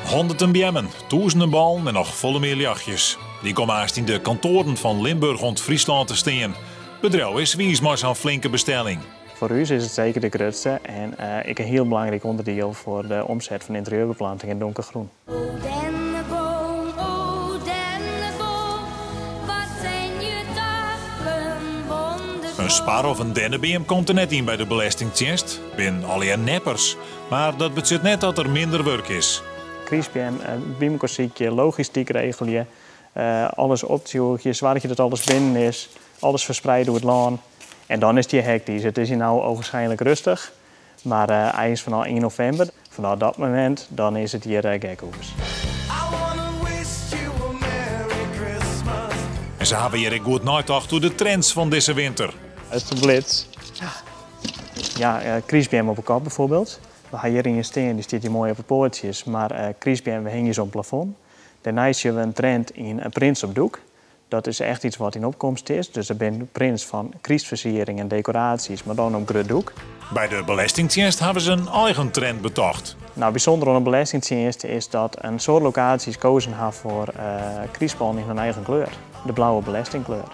Honderden beammen, tûzenen ballen en noch folle mear ljochtjes. Dy komme aanst yn de kantoaren fan Limburch oant Fryslân te stean. Bedriuw is wiis mei sa'n flinke bestelling. Foar ús is it seker de grutste en ek in hiel belangryk ûnderdiel foar de omset fan ynterierbeplanting en donkergroen. O denneboom, o denneboom, wat zijn je takken wonderschoon. In spar of in dennebeam komt der net yn by de belestingtsjinst. Bin allegear neppers. Mar dat betsjut net dat der minder wurk is. Krystbeam by mekoar sykje, logistyk regelje, alles optsjoegje, soargje dat alles binnen is, alles ferspreid oer it lân. En dan is it hjir hektysk. It is hjir no ogenschijnlijk rêstich, mar eins fanôf ien novimber, fanôf dat momint, dan is it hjir gekhûs. En se hawwe hjir ek goed neitocht oer de trends fan dizze winter. It is de blits. Ja, krystbeam op 'e kop bijvoorbeeld. We ha hjir ien stean, dy stiet hjir moai op 'e poatsjes, mar krystbeam, we hingje se oan it plafond. Dêrneist sjogge we in trend yn prints op doek. Dat is echt yts wat yn opkomst is. Dus der binne prints fan krystfersiering en dekoraasjes, mar dan op grut doek. By de Belestingtsjinst hawwe se in eigen trend betocht. Nou, bysûnder oan de Belestingtsjinst is dat in soad lokaasjes kozen ha foar krystballen yn hun eigen kleur, de blauwe belestingkleur.